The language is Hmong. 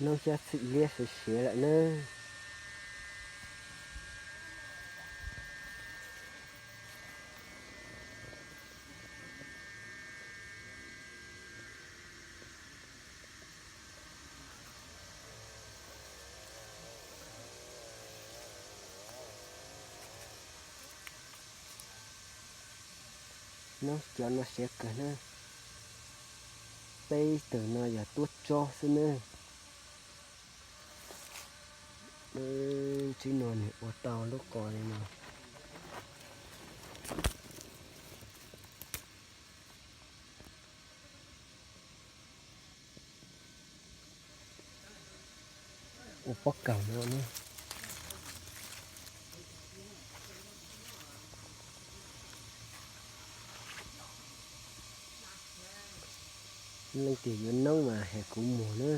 Noob xyab txhwm liab siav siav lawm nawb. Noob cov no siav kawg na. Peb tug no yog tuab tsob xwb nawb. Tsob no nws ua tau lub qos li no. Ua pob kawg no ne. Leej twg yuav noob mas hais kuv muag na.